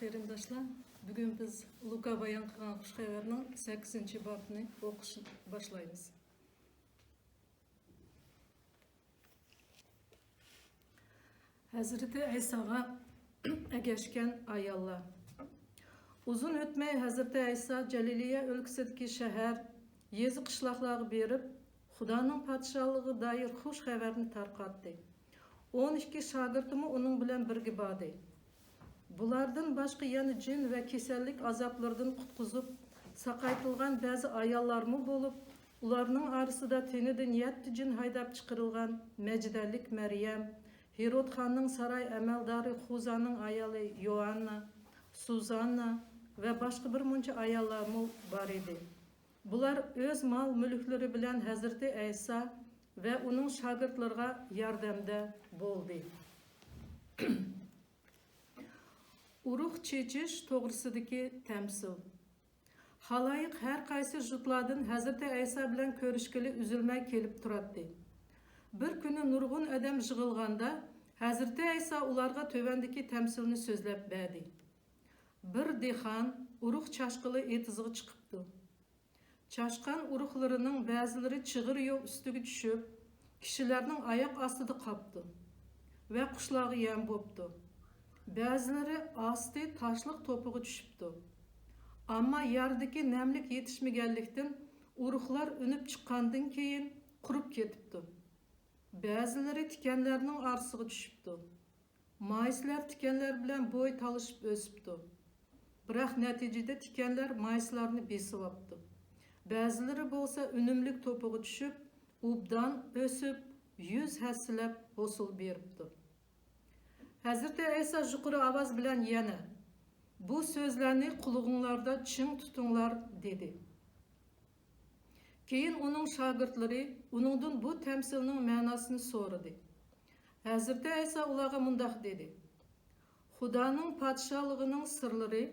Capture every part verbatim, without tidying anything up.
قېرىنداشلار، بۈگۈن بىز لۇكا بايان قىلغان خۇش خەۋەرنىڭ سەككىزىنچى بابىنى ئوقۇشنى باشلايمىز. ھەزرىتى ئەيساغا ئەگەشكەن ئاياللار. ئۇزۇن ئۆتمەي ھەزرىتى ئەيسا جەلىلىيە ئۆلكىسىدىكى شەھەر، يېزا، قىشلاقلارغا بېرىپ، خۇدانىڭ پادىشاھلىقىغا دائىر خۇش خەۋەرنى تارقاتتى. ئون ئىككى شاگىرتىمۇ ئۇنىڭ بىلەن بىرگە باردى. بۇلاردىن باشقا يەنە جىن ۋە كېسەللىك ئازابلىرىدىن قۇتقۇزۇپ ساقايتىلغان بەزى ئاياللارمۇ بولۇپ، ئۇلارنىڭ ئارىسىدا تېنىدىن يەتتە جىن ھايداپ چىقىرىلغان مەجدەللىك مەريەم، ھېرودخاننىڭ ساراي ئەمەلدارى خۇزانىڭ ئايالى يوئاننا، سۇزاننا ۋە باشقا بىر مۇنچە ئاياللارمۇ بار ئىدى. بۇلار ئۆز مال-مۈلۈكلىرى بىلەن ھەزرىتى ئەيسا ۋە ئۇنىڭ شاگىرتلىرىغا ياردەمدە بولدى. ئۇرۇق چېچىش توغرىسىدىكى تەمسىل. خالايىق ھەر قايسى يۇرتلاردىن ھەزرىتى ئەيسا بىلەن كۆرۈشكىلى ئۈزۈلمەي كېلىپ تۇراتتى. بىر كۈنى نۇرغۇن ئادەم يىغىلغاندا، ھەزرىتى ئەيسا ئۇلارغا تۆۋەندىكى تەمسىلنى سۆزلەپ بەردى. بىر دېھقان ئۇرۇق چاشقىلى ئېتىزغا چىقىپتۇ. چاشقان ئۇرۇقلىرىنىڭ بەزىلىرى چىغىر يول ئۈستىگە چۈشۈپ، كىشىلەرنىڭ ئاياق ئاستىدا قاپتۇ ۋە قۇشلارغا يەم بوپتۇ. بەزىلىرى ئاستى تاشلىق توپىغا چۈشۈپتۇ. ئەمما يەردىكى نەملىك يېتىشمىگەنلىكتىن، ئۇرۇقلار ئۈنۈپ چىققاندىن كېيىن قۇرۇپ كېتىپتۇ. بەزىلىرى تىكەنلەرنىڭ ئارىسىغا چۈشۈپتۇ. مايسىلار تىكەنلەر بىلەن بوي تالىشىپ ئۆسۈپتۇ. بىراق نەتىجىدە تىكەنلەر مايسىلارنى بېسىۋاپتۇ. بەزىلىرى بولسا ئۈنۈملۈك توپىغا چۈشۈپ، ئوبدان ئۆسۈپ، يۈز ھەسسىلەپ ھوسۇل بېرىپتۇ. ھەزرىتى ئەيسا يۇقىرى ئاۋاز بىلەن يەنە، «بۇ سۆزلەرنى قۇلىقىڭلاردا چىڭ تۇتۇڭلار» دېدى. كېيىن ئۇنىڭ شاگىرتلىرى ئۇنىڭدىن بۇ تەمسىلنىڭ مەناسىنى سورىدى. ھەزرىتى ئەيسا ئۇلارغا مۇنداق دېدى: «خۇدانىڭ پادىشاھلىقىنىڭ سىرلىرى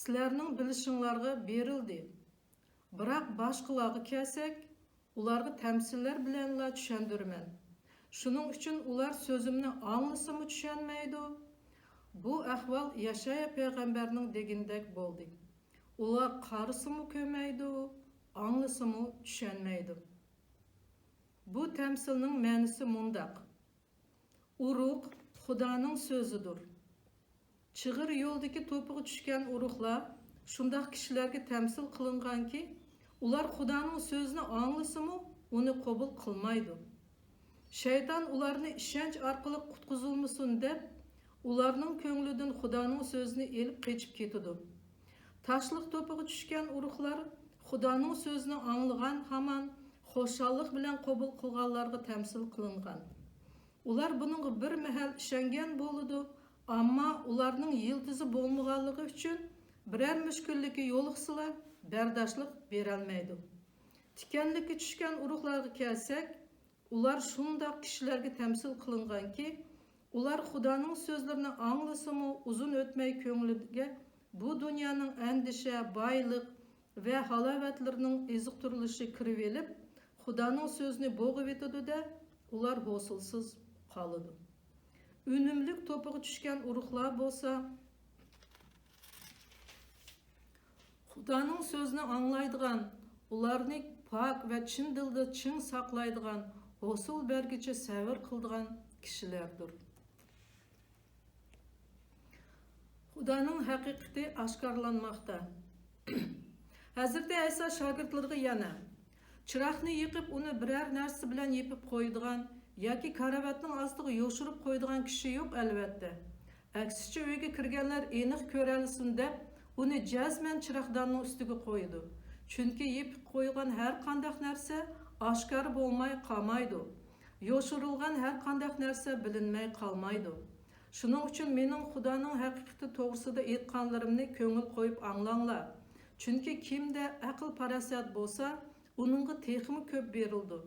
سىلەرنىڭ بىلىشىڭلارغا بېرىلدى. بىراق باشقىلارغا كەلسەك، ئۇلارغا تەمسىللەر بىلەنلا چۈشەندۈرىمەن. شۇنىڭ ئۈچۈن ئۇلار سۆزۈمنى ئاڭلىسىمۇ چۈشەنمەيدۇ.» بۇ ئەھۋال يەشايا پەيغەمبەرنىڭ دېگىنىدەك بولدى. ئۇلار قارىسىمۇ كۆرمەيدۇ، ئاڭلىسىمۇ چۈشەنمەيدۇ. بۇ تەمسىلنىڭ مەنىسى مۇنداق: ئۇرۇق خۇدانىڭ سۆزىدۇر. چىغىر يولدىكى توپىغا چۈشكەن ئۇرۇقلار شۇنداق كىشىلەرگە تەمسىل قىلىنغانكى، ئۇلار خۇدانىڭ سۆزىنى ئاڭلىسىمۇ، ئۇنى قوبۇل قىلمايدۇ. شەيتان ئۇلارنى ئىشەنچ ئارقىلىق قۇتقۇزۇلمىسۇن دەپ، ئۇلارنىڭ كۆڭلىدىن خۇدانىڭ سۆزىنى ئېلىپ قېچىپ كېتىدۇ. تاشلىق توپىغا چۈشكەن ئۇرۇقلار خۇدانىڭ سۆزىنى ئاڭلىغان ھامان خۇشاللىق بىلەن قوبۇل قىلغانلارغا تەمسىل قىلىنغان. ئۇلار بۇنىڭغا بىر مەھەل ئىشەنگەن بولىدۇ، ئەمما ئۇلارنىڭ يىلتىزى بولمىغانلىقى ئۈچۈن، بىرەر مۈشكۈللۈككە يولۇقسىلا، بەرداشلىق بېرەلمەيدۇ. تىكەنلىككە چۈشكەن ئۇرۇقلارغا كەلسەك، ئۇلار شۇنداق كىشىلەرگە تەمسىل قىلىنغانكى، ئۇلار خۇدانىڭ سۆزلىرىنى ئاڭلىسىمۇ، ئۇزۇن ئۆتمەي كۆڭلىگە بۇ دۇنيانىڭ ئەندىشە، بايلىق ۋە ھالاۋەتلىرىنىڭ ئېزىقتۇرۇلۇشى كىرىۋېلىپ، خۇدانىڭ سۆزىنى بوغۇۋېتىدۇ-دە، ئۇلار ھوسۇلسىز قالىدۇ. ئۈنۈملۈك توپىغا چۈشكەن ئۇرۇقلار بولسا، خۇدانىڭ سۆزىنى ئاڭلايدىغان، ئۇلارنى پاك ۋە چىن دىلدا چىڭ ساقلايدىغان، ھوسۇل بەرگۈچە سەۋر قىلىدىغان كىشىلەردۇر. خۇدانىڭ ھەقىقىتى ئاشكارىلانماقتا. ھەزرىتى ئەيسا شاگىرتلىرىغا يەنە، چىراغنى يېقىپ، ئۇنى بىرەر نەرسە بىلەن يېپىپ قويىدىغان ياكى كارىۋاتنىڭ ئاستىغا يوشۇرۇپ قويىدىغان كىشى يوق، ئەلۋەتتە. ئەكسىچە، ئۆيگە كىرگەنلەر ئېنىق كۆرەلىسۇن دەپ، ئۇنى جەزمەن چىراغداننىڭ ئۈستىگە قويىدۇ. چۈنكى يېپىپ قويغان ھەر قانداق نەرسە ئاشكارا بولماي قالمايدۇ. يوشۇرۇلغان ھەر قانداق نەرسە بىلىنمەي قالمايدۇ. شۇنىڭ ئۈچۈن مېنىڭ خۇدانىڭ ھەقىقىتى توغرىسىدا ئېيتقانلىرىمنى كۆڭۈل قويۇپ ئاڭلاڭلار. چۈنكى كىمدە ئەقىل-پاراسەت بولسا، ئۇنىڭغا تېخىمۇ كۆپ بېرىلىدۇ.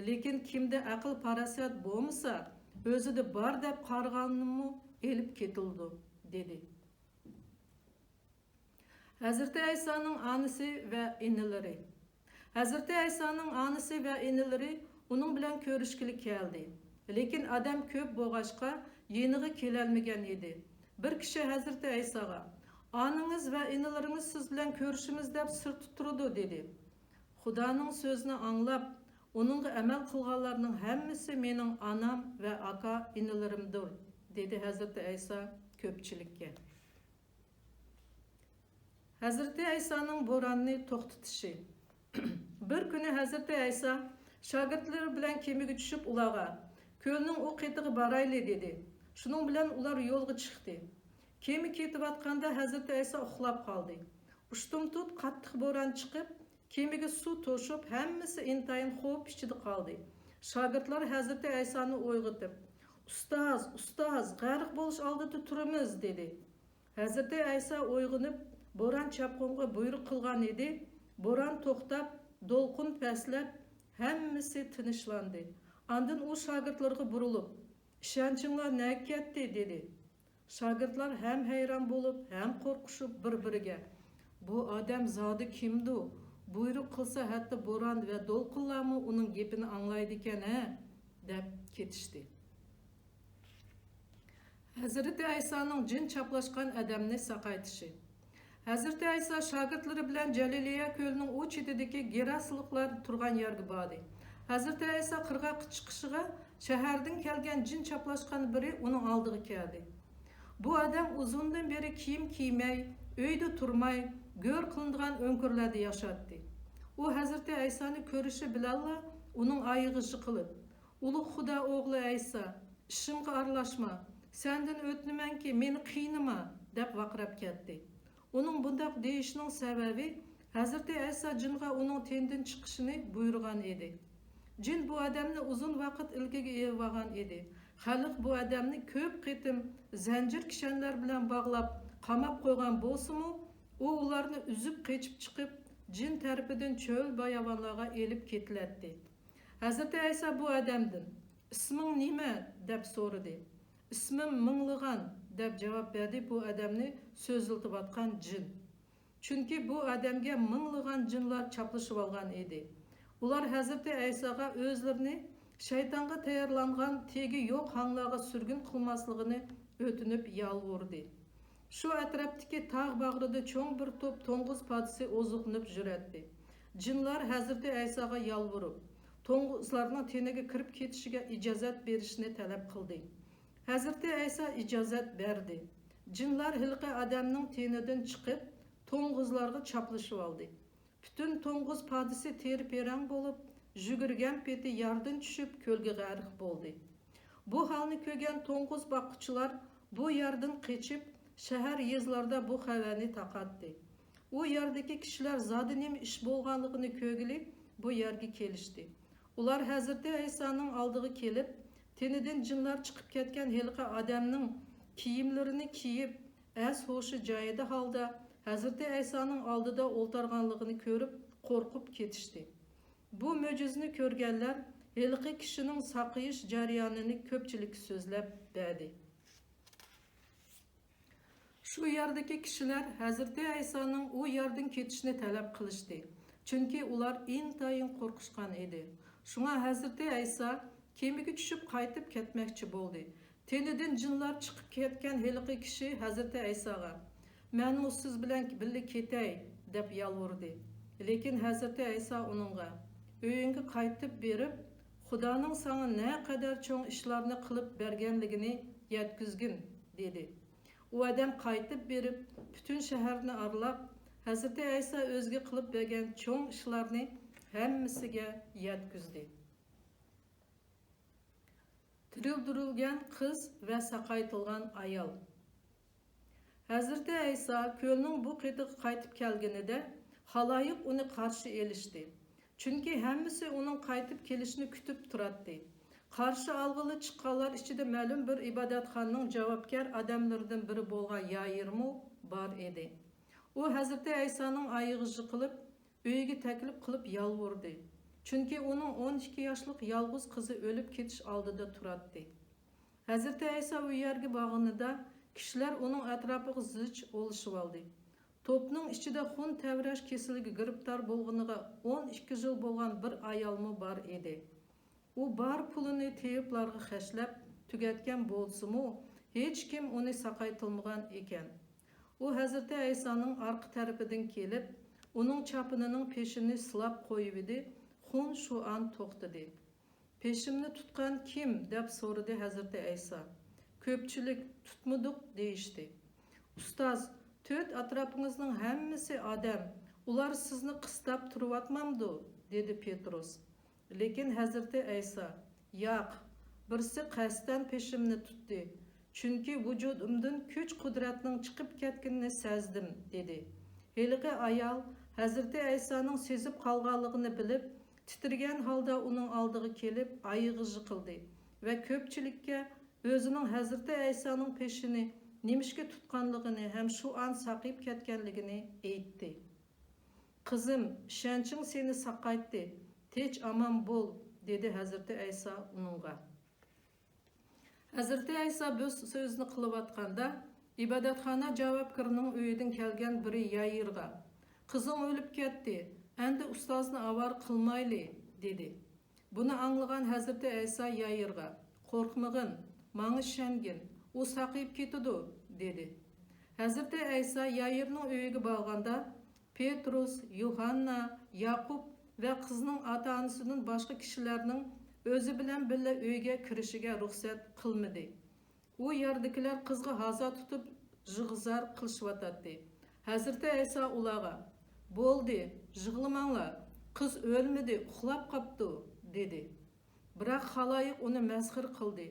لېكىن كىمدە ئەقىل-پاراسەت بولمىسا، ئۆزىدە بار دەپ قارىغاننىمۇ ئېلىپ كېتىلىدۇ، دېدى. ھەزرىتى ئەيسانىڭ ئانىسى ۋە ئىنىلىرى. ھەزرىتى ئەيسانىڭ ئانىسى ۋە ئىنىلىرى ئۇنىڭ بىلەن كۆرۈشكىلى كەلدى. لېكىن ئادەم كۆپ بولغاچقا، يېنىغا كېلەلمىگەن ئىدى. بىر كىشى ھەزرىتى ئەيساغا، «ئانىڭىز ۋە ئىنىلىرىڭىز سىز بىلەن كۆرۈشىمىز دەپ سىرتتا تۇرىدۇ» دېدى. خۇدانىڭ سۆزىنى ئاڭلاپ، ئۇنىڭغا ئەمەل قىلغانلارنىڭ ھەممىسى مېنىڭ ئانام ۋە ئاكا-ئىنىلىرىمدۇر، دېدى ھەزرىتى ئەيسا كۆپچىلىككە. ھەزرىتى ئەيسانىڭ بوراننى توختىتىشى. بىر كۈنى ھەزرىتى ئەيسا شاگىرتلىرى بىلەن كېمىگە چۈشۈپ، ئۇلارغا، «كۆلنىڭ ئۇ قېتىغا بارايلى» دېدى. شۇنىڭ بىلەن ئۇلار يولغا چىقتى. كېمە كېتىۋاتقاندا ھەزرىتى ئەيسا ئۇخلاپ قالدى. ئۇشتۇمتۇت قاتتىق بوران چىقىپ، كېمىگە سۇ توشۇپ، ھەممىسى ئىنتايىن خوپ ئىچىدە قالدى. شاگىرتلار ھەزرىتى ئەيسانى ئويغىتىپ، «ئۇستاز، ئۇستاز، غەرق بولۇش ئالدىدا تۇرىمىز» دېدى. ھەزرىتى ئەيسا ئويغىنىپ، بوران-چاپقۇنغا بۇيرۇق قىلغان ئىدى. بوران توختاپ، دولقۇن پەسلەپ، ھەممىسى تىنچلاندى. ئاندىن ئۇ شاگىرتلىرىغا بۇرۇلۇپ، «ئىشەنچىڭلار نەگە كەتتى؟» دېدى. شاگىرتلار ھەم ھەيران بولۇپ، ھەم قورقۇشۇپ بىر-بىرىگە، «بۇ ئادەم زادى كىمدۇ؟ بۇيرۇق قىلسا، ھەتتا بوران ۋە دولقۇنلارمۇ ئۇنىڭ گېپىنى ئاڭلايدىكەن-ھە!» دەپ كېتىشتى. ھەزرىتى ئەيسانىڭ جىن چاپلاشقان ئادەمنى ساقايتىشى. ھەزرىتى ئەيسا شاگىرتلىرى بىلەن جەلىلىيە كۆلىنىڭ ئۇ چېتىدىكى گېراسلىقلار تۇرغان يەرگە باردى. ھەزرىتى ئەيسا قىرغاققا چىقىشىغا، شەھەردىن كەلگەن جىن چاپلاشقان بىرى ئۇنىڭ ئالدىغا كەلدى. بۇ ئادەم ئۇزۇندىن بېرى كىيىم كىيمەي، ئۆيدە تۇرماي، گۆر قىلىنىدىغان ئۆڭكۈرلەردە ياشايتتى. ئۇ ھەزرىتى ئەيسانى كۆرۈشى بىلەنلا ئۇنىڭ ئايىغى يىقىلىپ، «ئۇلۇغ خۇدا ئوغلى ئەيسا، ئىشىمغا ئارىلاشما، سەندىن ئۆتۈنىمەنكى، مېنى قىينىما!» دەپ ۋارقىراپ كەتتى. ئۇنىڭ بۇنداق دېيىشىنىڭ سەۋەبى ھەزرىتى ئەيسا جىنغا ئۇنىڭ تېنىدىن چىقىشىنى بۇيرۇغان ئىدى. جىن بۇ ئادەمنى ئۇزۇن ۋاقىت ئىلكىگە ئېلىۋالغان ئىدى. خەلق بۇ ئادەمنى كۆپ قېتىم زەنجىر كىشەنلەر بىلەن باغلاپ، قاماپ قويغان بولسىمۇ، ئۇ ئۇلارنى ئۈزۈپ قېچىپ چىقىپ، جىن تەرىپىدىن چۆل باياۋانلارغا ئېلىپ كېتىلەتتى. ھەزرىتى ئەيسا بۇ ئادەمدىن، «ئىسمىڭ نېمە؟» دەپ سورىدى. «ئىسمىم مىڭلىغان» دەپ جاۋاب بەردى بۇ ئادەمنى سۆزلىتىۋاتقان جىن. چۈنكى بۇ ئادەمگە مىڭلىغان جىنلار چاپلىشىۋالغان ئىدى. ئۇلار ھەزرىتى ئەيساغا ئۆزلىرىنى شەيتانغا تەييارلانغان تېگى يوق ھاڭلارغا سۈرگۈن قىلماسلىقىنى ئۆتۈنۈپ يالۋۇردى. شۇ ئەتراپتىكى تاغ باغرىدا چوڭ بىر توپ توڭغۇز پادىسى ئوزۇقلىنىپ يۈرەتتى. جىنلار ھەزرىتى ئەيساغا يالۋۇرۇپ، توڭغۇزلارنىڭ تېنىگە كىرىپ كېتىشىگە ئىجازەت بېرىشنى تەلەپ قىلدى. ھەزرىتى ئەيسا ئىجازەت بەردى. جىنلار ھېلىقى ئادەمنىڭ تېنىدىن چىقىپ، توڭغۇزلارغا چاپلىشىۋالدى. پۈتۈن توڭغۇز پادىسى تېرە-پېرەڭ بولۇپ، يۈگۈرگەن پېتى ياردىن چۈشۈپ، كۆلگە غەرق بولدى. بۇ ھالنى كۆرگەن توڭغۇز باققۇچىلار بۇ يەردىن قېچىپ، شەھەر، يېزىلاردا بۇ خەۋەرنى تارقاتتى. ئۇ يەردىكى كىشىلەر زادى نېمە ئىش بولغانلىقىنى كۆرگىلى بۇ يەرگە كېلىشتى. ئۇلار ھەزرىتى ئەيسانىڭ ئالدىغا كېلىپ، تېنىدىن جىنلار چىقىپ كەتكەن ھېلىقى ئادەمنىڭ كىيىملىرىنى كىيىپ، ئەس-ھوشى جايىدا ھالدا ھەزرىتى ئەيسانىڭ ئالدىدا ئولتۇرغانلىقىنى كۆرۈپ، قورقۇپ كېتىشتى. بۇ مۆجىزىنى كۆرگەنلەر ھېلىقى كىشىنىڭ ساقىيىش جەريانىنى كۆپچىلىككە سۆزلەپ بەردى. شۇ يەردىكى كىشىلەر ھەزرىتى ئەيسانىڭ ئۇ يەردىن كېتىشىنى تەلەپ قىلىشتى، چۈنكى ئۇلار ئىنتايىن قورقۇشقان ئىدى. شۇڭا ھەزرىتى ئەيسا كېمىگە چۈشۈپ قايتىپ كەتمەكچى بولدى. تېنىدىن جىنلار چىقىپ كەتكەن ھېلىقى كىشى ھەزرىتى ئەيساغا، «مەنمۇ سىز بىلەن بىللە كېتەي» دەپ يالۋۇردى. لېكىن ھەزرىتى ئەيسا ئۇنىڭغا، «ئۆيۈڭگە قايتىپ بېرىپ، خۇدانىڭ ساڭا نەقەدەر چوڭ ئىشلارنى قىلىپ بەرگەنلىكىنى يەتكۈزگىن» دېدى. ئۇ ئادەم قايتىپ بېرىپ، پۈتۈن شەھەرنى ئارىلاپ، ھەزرىتى ئەيسا ئۆزىگە قىلىپ بەرگەن چوڭ ئىشلارنى ھەممىسىگە يەتكۈزدى. تىرىلدۈرۈلگەن قىز ۋە ساقايتىلغان ئايال. ھەزرىتى ئەيسا كۆلنىڭ بۇ قېتىغا قايتىپ كەلگىنىدە، خالايىق ئۇنى قارشى ئېلىشتى. چۈنكى ھەممىسى ئۇنىڭ قايتىپ كېلىشىنى كۈتۈپ تۇراتتى. قارشى ئالغىلى چىققانلار ئىچىدە مەلۇم بىر ئىبادەتخانىنىڭ جاۋابكار ئادەملىرىدىن بىرى بولغان يائىرمۇ بار ئىدى. ئۇ ھەزرىتى ئەيسانىڭ ئايىغىغا يىقىلىپ، ئۆيىگە تەكلىپ قىلىپ يالۋۇردى. چۈنكى ئۇنىڭ ئون ئىككى ياشلىق يالغۇز قىزى ئۆلۈپ كېتىش ئالدىدا تۇراتتى. ھەزرىتى ئەيسا ئۇ يەرگە بارغىنىدا، كىشىلەر ئۇنىڭ ئەتراپىغا زىچ ئولىشىۋالدى. توپنىڭ ئىچىدە خۇن تەۋرەش كېسىلىگە گىرىپتار بولغىنىغا ئون ئىككى يىل بولغان بىر ئايالمۇ بار ئىدى. ئۇ بار پۇلىنى تېۋىپلارغا خەجلەپ تۈگەتكەن بولسىمۇ، ھېچكىم ئۇنى ساقايتالمىغان ئىكەن. ئۇ ھەزرىتى ئەيسانىڭ ئارقا تەرىپىدىن كېلىپ، ئۇنىڭ چاپىنىنىڭ پېشىنى سىلاپ قويۇۋىدى، خۇن شۇئان توختىدى. «پېشىمنى تۇتقان كىم؟» دەپ سورىدى ھەزرىتى ئەيسا. كۆپچىلىك «تۇتمىدۇق» دېيىشتى. «ئۇستاز، تۆت ئەتراپىڭىزنىڭ ھەممىسى ئادەم، ئۇلار سىزنى قىستاپ تۇرۇۋاتمامدۇ؟» دېدى پېتروس. لېكىن ھەزرىتى ئەيسا: «ياق، بىرسى قەستەن پېشىمنى تۇتتى، چۈنكى ۋۇجۇدۇمدىن كۈچ-قۇدرەتنىڭ چىقىپ كەتكىنىنى سەزدىم» دېدى. ھېلىقى ئايال ھەزرىتى ئەيسانىڭ سېزىپ قالغانلىقىنى بىلىپ، تىترىگەن ھالدا ئۇنىڭ ئالدىغا كېلىپ ئايىغى يىقىلدى ۋە كۆپچىلىككە ئۆزىنىڭ ھەزرىتى ئەيسانىڭ پېشىنى نېمىشقا تۇتقانلىقىنى ھەم شۇ ئان ساقىيىپ كەتكەنلىكىنى ئېيتتى. «قىزىم، ئىشەنچىڭ سېنى ساقايتتى، تىنچ ئامان بول» دېدى ھەزرىتى ئەيسا ئۇنىڭغا. ھەزرىتى ئەيسا بۇ سۆزنى قىلىۋاتقاندا، ئىبادەتخانا جاۋابكىرىنىڭ ئۆيىدىن كەلگەن بىرى يايىرغا: «قىزىڭ ئۆلۈپ كەتتى، ئەمدى ئۇستازنى ئاۋارە قىلمايلى» دېدى. بۇنى ئاڭلىغان ھەزرىتى ئەيسا يايىرغا: «قورقمىغىن، ماڭا ئىشەنگىن، ئۇ ساقىيىپ كېتىدۇ» دېدى. ھەزرىتى ئەيسا يايىرنىڭ ئۆيىگە بارغاندا، پېتروس، يۇھاننا، ياقۇپ ۋە قىزنىڭ ئاتا-ئانىسىدىن باشقا كىشىلەرنىڭ ئۆزى بىلەن بىللە ئۆيگە كىرىشىگە رۇخسەت قىلمىدى. ئۇ يەردىكىلەر قىزغا ھازا تۇتۇپ، يىغا-زار قىلىشىۋاتاتتى. ھەزرىتى ئەيسا ئۇلارغا: «بولدى، يىغلىماڭلار، قىز ئۆلمىدى، ئۇخلاپ قاپتۇ» دېدى. بىراق خالايىق ئۇنى مەسخىرە قىلدى،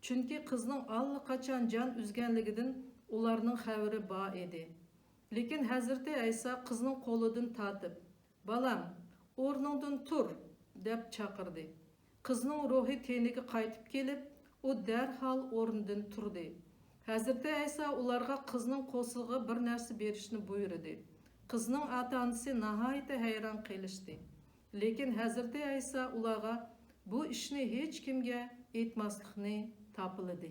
چۈنكى قىزنىڭ ئاللىقاچان جان ئۈزگەنلىكىدىن ئۇلارنىڭ خەۋىرى بار ئىدى. لېكىن ھەزرىتى ئەيسا قىزنىڭ قولىدىن تارتىپ: «بالام، ئورنۇڭدىن تۇر!» دەپ چاقىردى. قىزنىڭ روھى تېنىگە قايتىپ كېلىپ، ئۇ دەرھال ئورنىدىن تۇردى. ھەزرىتى ئەيسا ئۇلارغا قىزنىڭ قورسىقىغا بىر نەرسە بېرىشنى بۇيرۇدى. قىزنىڭ ئاتا-ئانىسى ناھايىتى ھەيران قېلىشتى. لېكىن ھەزرىتى ئەيسا ئۇلارغا بۇ ئىشنى ھېچكىمگە ئېيتماسلىقنى تاپىلىدى.